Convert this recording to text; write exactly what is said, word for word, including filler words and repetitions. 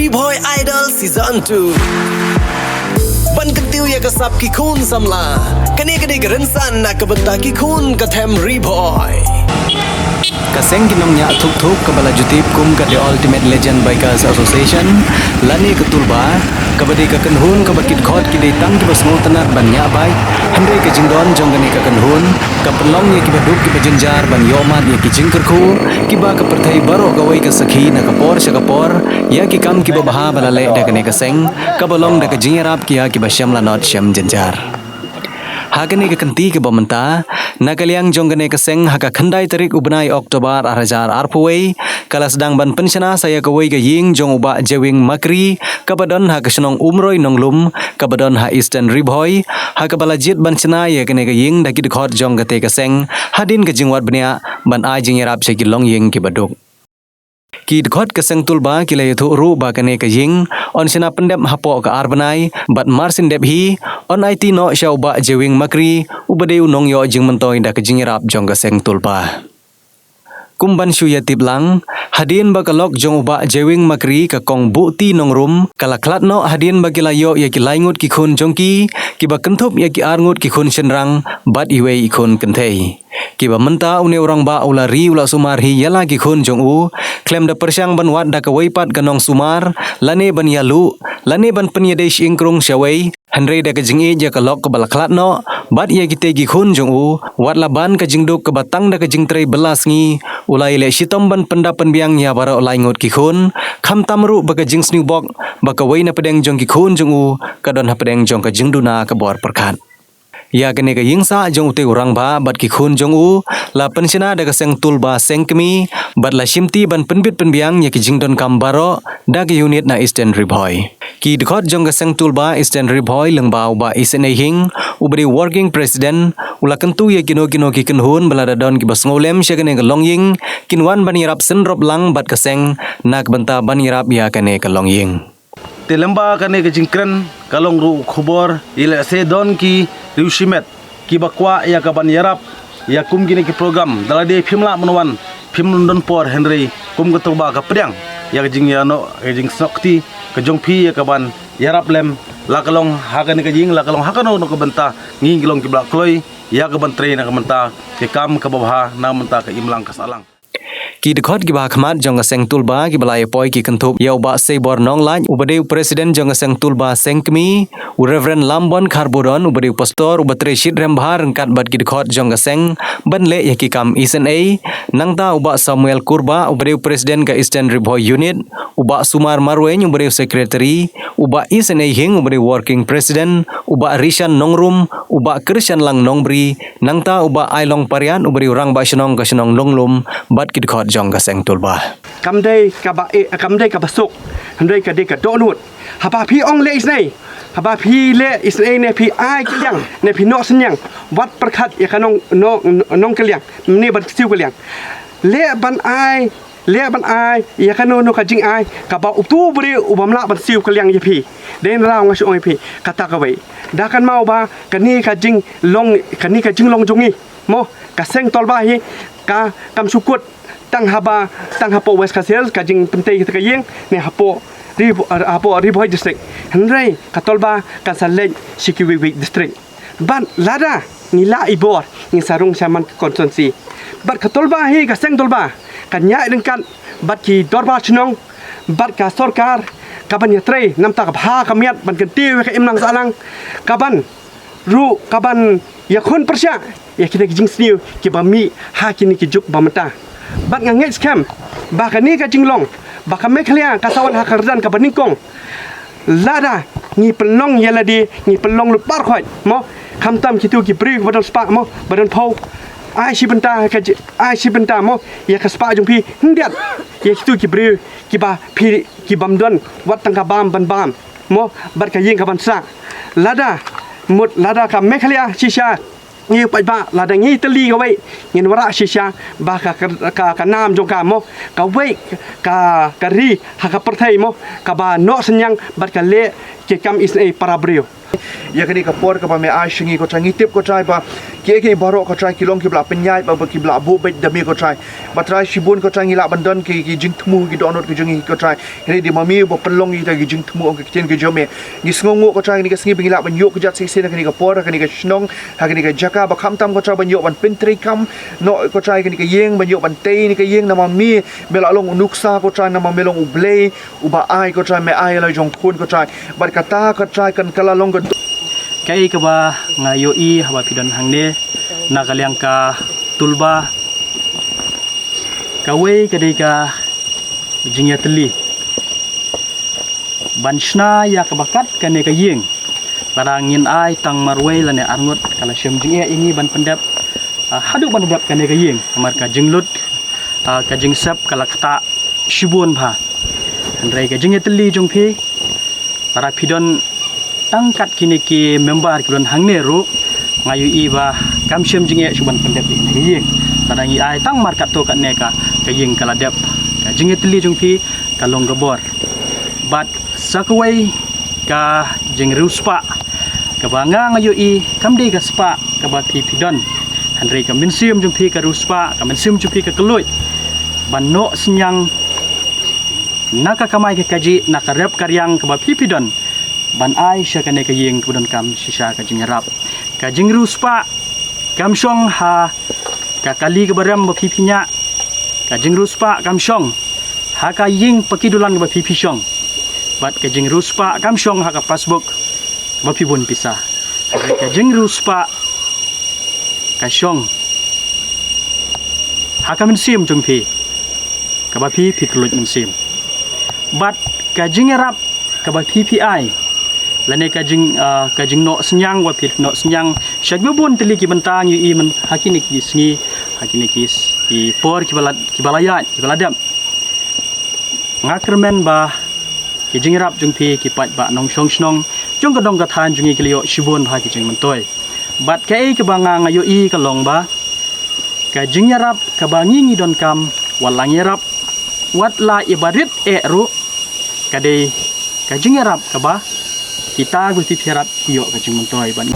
Ri Bhoi Idol Season two. Ban kyntiew ïa ka sap ki khun samla. Kane ka dei ka rynsan na ka bynta ki khun ka them Ri Bhoi. Ka seng ki nongñiah thuk thuk kaba la ju tip kum ka The Ultimate Legend Bikers Association lane ka Tulba, kaba dei ka kynhun kaba ki dkhot ki dei tang kiba sngewtynnat ban ñiah bike. Hynrei ka jingdon jong kane ka kynhun ka pynlong ïa kiba duk kiba jynjar ban ïoh mad ïa ki jingkyrkhu kiba ka pyrthei baroh kawei ka sakhi na ka por sha ka por ïa ki kam kiba bha ba la leh da kane ka seng, kaba long da ka jingïarap ki ïa kiba shem lanot shem jynjar. Ha kane ka kynti kaba mynta, na ka liang jong kane ka seng, ha ka khyndai tarik u bnai October ar hajar arphew wei, ka la sdang ban pynshna sa ïa kawei ka ïing jong u Bah Jewing Makri, kaba don ha ka shnong Umroi Nonglum, kaba don ha Eastern Ri Bhoi, ha kaba la jied ban shna ïa kane ka ïing da ki dkhot jong kate ka seng, hadien ka jingwad bniah ban ai jingïarap sha ki longïing kiba duk. Ki dkhot ka seng Tulba ki la ïathuh ruh ba kane ka ïing yn shna pyndep hapoh ka ar bnai, bad marsien dep hi yn aiti noh sha u Bah Jewing Makri, uba dei u nongïoh jingmyntoi da ka jingïarap jong ka seng Tulba. Kum ban shu ïatip lang, hadien ba ka lok jong u Bah Jewing Makri, ka Kong Buhti Nongrum, ka la khlad noh hadien ba ki la ïoh ïa ki lai ngut ki khun jong ki, kiba kynthup ïa ki ar ngut ki khun shynrang bad iwei i khun kynthei. Kiba mynta une u rangbah u la ri u la sumar hi ïa la ki khun jong u, khlem da pyrshang ban wad da kawei pat ka nongsumar, lane ban ïaluh, lane ban pynïadei shyieng krung shawei, hynrei da ka jingïeit ïa ka lok kaba la khlad noh bad ïa kitei ki khun jong u, wat la ban ka jingduk kaba tang da ka jingtrei bylla sngi, u la ïaleh shitom ban pyndap pynbiang ïa baroh lai ngut ki khun, khamtam ruh ba ka jingsniew bok ba kawei na pdeng jong ki khun jong u ka don hapdeng jong ka jingduna ka bor pyrkhat. Ïa kane ka ïing sah jong utei u rangbah bad ki khun jong u la pynshna da ka seng Tulba Seng Kmie, bad la shimti ban pynbit pynbiang ïa ki jingdonkam baroh da ki unit na Eastern Ri Bhoi. Ki dkhot jong ka seng Tulba Eastern Ri Bhoi lyngba u Bah Isynei Hing, uba dei u Working President, u la kyntu ïa kino kino ki kynhun ba lada don kiba sngewlem sha kane ka longïing, kin wan ban ïarap synrop lang bad ka seng na ka bynta ban ïarap ïa kane ka longïing. Te lyngba kane ka jingkren ka long ruh u khubor, ïalehse don ki riew shimet kiba kwah ïa ka ban ïarap ïa kum kine ki program, da lade phim lah ban wan, phim don por, hynrei kum ka Tulba ka pdiang ïa ka jingïarap, ka jingsnoh kti ka jong phi ïa ka ban ïarap lem, la ka long ha kane ka ïing, la ka long ha kano kano ka bynta, ngi ki long kiba la kloi ïa ka ban trei na ka bynta ka kam kaba bha, na ka bynta ka imlang ka sahlang. Ki dkhot kiba ha khmat jong ka seng Tulba kiba la ïapoi ki kynthup ïa u Bah Seibor Nonglait, uba dei u President jong ka seng Tulba Seng Kmie, u Reverend Lambon Kharbudon, uba dei u Pastor uba trei shitrhem bha ryngkat bad ki dkhot jong ka seng ban leh ïa ki kam Isynei, nangta u Bah Samuel Kurbah, uba dei u President ka Eastern Ri Bhoi Unit, u Bah Sumar Marwein, uba dei u Secretary, u Bah Isynei Hing, uba dei u Working President, u Bah Rishan Nongrum, u Bah Krishan Lang Nongbri, nangta u Bah Ailong Pariat, uba dei u Rangbah Shnong ka shnong Nonglum, bad ki dkhot jong ka seng Tulba. Kam dei kaba, eh, kam dei kaba suk, hynrei ka dei ka dohnud. Haba phi ong leh isynei, haba phi leh isynei ne phi ai kylliang, ne phi noh synñiang, wat pyrkhat ïa ka nong, nong, nongkylliang, ne ban siew kylliang. Leh ban ai, leh ban ai ïa kano kano ka jingai kaba utu u briew u bym lah ban siew kylliang ïa phi. Dei na raw nga shu ong ïa phi kata kawei. Da kan mau ba kane ka jinglong, kane ka jinglong jong ngi, mo, ka seng Tulba hi ka, kam shu kut tang haba, tang hapoh West Khasi Hills ka jingpyntei kata ka ïing, ne hapoh Ri, hapoh Ri Bhoi District. Hynrei ka Tulba kan sa leit sha kiwei kiwei district. Bad lada ngi lah i bor, ngin sa rung sha man ka constituency. Bad ka Tulba hi, ka seng Tulba, ka ñiah ryngkat bad ki dorbar shnong, bad ka sorkar, ka ban ïatrei namar ka bha ka miat ban kyntiew ïa ka imlang sahlang, ka ban ruh ka ban ïakhun pyrshah ïa kine ki jingsniew kiba mih ha kine ki juk ba mynta. Bad nga ngeit skhem ba kane ka jinglong ba ka Meghalaya ka sa wan ha ka rynsan kaba nyngkong. Lada ngi pynlong ïa lade, ngi pynlong lut baroh khoit, mo, khamtam kito ki briew ba don spah, mo, ba don phew. Ai shi bynta ka ji-, ai shi bynta, mo, ïa ka spah jong phi, hyndiat ïa kito ki briew kiba phi, ki bym don wat tang ka bam ban bam, mo, bad ka ïing ka ban sah. Lada, mut lada ka Meghalaya shisha, ngi pat ba, lada ngi tylli kawei, ngin wanrah shisha ba ka, ka, ka, ka nam jong ka, mo, kawei ka, ka ri ha ka pyrthei, mo, kaba noh synñiang bad ka leh ki kam isynei para briew. Ïa kane ka por kaba me ai sha ngi, ko Trai, ngi tip, ko Trai, ba Ki, ki baroh ko Trai ki long kiba la pynïaid bad kiba la buh beit da me ko Trai. Bad Trai shibun ko Trai ngi lah ban don ki, ki jingthmu ki dohnud ki jong ngi ko Trai. Hynrei dei ma me uba pynlong ïa kita ki jingthmu ong ki ktien ki jong me. Ngi sngewnguh ko Trai kane ka sngi ba ngi lah ban ïoh ka jingïaseng ha kane ka por, ha kane ka shnong, ha kane ka jaka ba khamtam ko Trai ban ïoh ban pyntreikam noh ko Trai kane ka ïing, ban ïoh ban tei ïa kane ka ïing namar me, me la long u nuksa ko Trai namar me long U Blei uba ai ko Trai, me ai la jong khun ko Trai. Bad kata ko Trai kan kylla long ka. Kaei kaba nga ïohi haba phi don hangne na ka liang ka tulba, kawei ka dei ka jingïatylli ban shna ïa kaba kat kane ka ïing. Lada ngin ai tang marwei lane arngut ka la shem jingeh ïa ngi ban pyndep, ah, haduh ban dep kane ka ïing namar ka jinglut, ah, ka jingsep ka la ktah shibun bha. Hynrei ka jingïatylli jong phi, lada phi don tang kat kine ki member ki don hangne ruh, nga ïohi ba kam shem jingeh shuh ban pyndep ïa kane ka ïing. Lada ngi ai tang mar katto katne ka, ka ïing ka la dep. Ka jingïatylli jong phi ka long ka bor. Bad sa kawei ka jingriewspah kaba nga nga ïohi kam dei ka spah kaba phi phi don. Hynrei ka mynsiem jong phi ka riewspah, ka mynsiem jong phi ka kylluid ban noh synñiang na ka kamai ka kajih, na ka rep ka riang kaba phi phi don ban ai sha kane ka ïing kaba donkam shisha ka jingïarap. Ka jingriewspah kam shong ha ka kali kaba rem ba phi phi ñiah. Ka jingriewspah kam shong ha ka ïing paki dulan kaba phi phi shong. Bad ka jingriewspah kam shong ha ka passbook ba phi bun pisa. Hynrei ka jingriewspah ka shong ha ka mynsiem jong phi kaba phi phi kylluid mynsiem. Bad ka jingïarap kaba phi phi ai lane ka jing, ah, ka jingnoh synñiang ba phi noh synñiang sha kiba bun tylli ki bynta ngi ïohi mynta ha kine ki sngi, ha kine ki s-, ki por kiba la, kiba la ïaid, kiba la dep. Nga kyrmen ba ki jingïarap jong phi ki paidbah nongshong shnong jong ka dong ka thaiñ jong ngi ki la ïoh shibun bha ki jingmyntoi. Bad kaei kaba nga nga ïohi ka long ba ka jingïarap kaba ngi ngi donkam, wat la ngi ïarap, wat la ïa barit eh ruh, ka dei ka jingïarap kaba kita ba phi phi ïarap ki ïoh ka jingmyntoi ban.